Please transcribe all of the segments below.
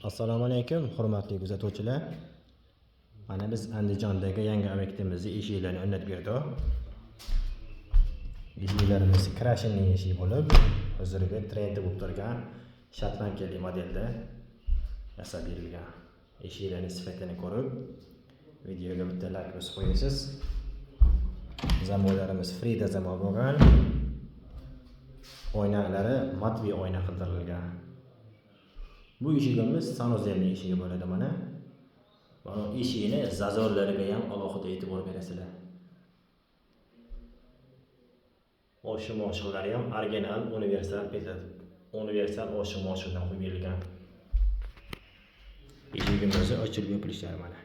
Assalomu alaykum, hurmatli kuzatuvchilar. Mana biz Andijondagi yangi obyektimizni eshiklarini o'rnatib berdik. Eshiklarimiz krashinli eshik bo'lib, hozirgi trendda bo'lib turgan shotlandiyalik modelda yasab berilgan. Eshiklarning sifatini ko'rib, videoga bitta like bosib qo'yasiz. Zamonlarimiz Frida zamon bo'lgan. Oynalari matviy oyna qildirilgan. Bu eshigimiz sanuzelning eshigi bo'ladi mana. Mana eshigini zazorlariga ham alohida e'tibor berasizlar. Oshiq moshinlari ham original universal universal oshiq moshindan qo'yib berilgan. Eshigimizni ochilib yopilishlari mana.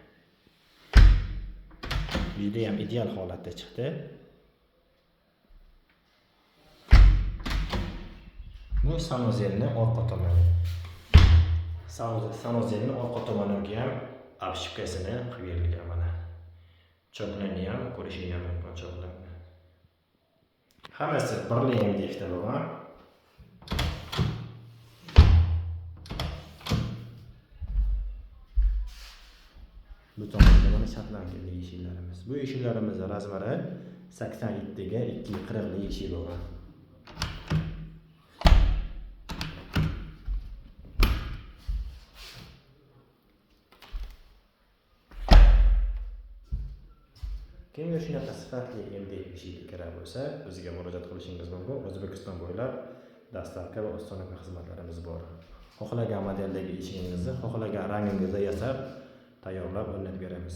Juda ham ideal holatda chiqdi. Bu sanuzelni orqa tomoni. Sanuzelni orqa tomoniga ham обшивкасini qilib berilgan mana. Choklarni ham ko'rishinglar mumkin choklarni. Hammasi birli MDFda bo'lgan. Bu tomonda mana shotlandiyalik eshiklarimiz. Bu eshiklarimiz razmeri 87 ga 240 lik eshik bo'lgan. Kimga shunaqa sifatli MDF eshigi kerak bo'lsa, bizga murojaat qilishingiz mumkin. O'zbekiston bo'ylab dastavka va ustonaqa xizmatlarimiz bor. Xohlagan modeldagi eshigingizni, xohlagan rangingizda yasab, tayyorlab o'rnatib beramiz.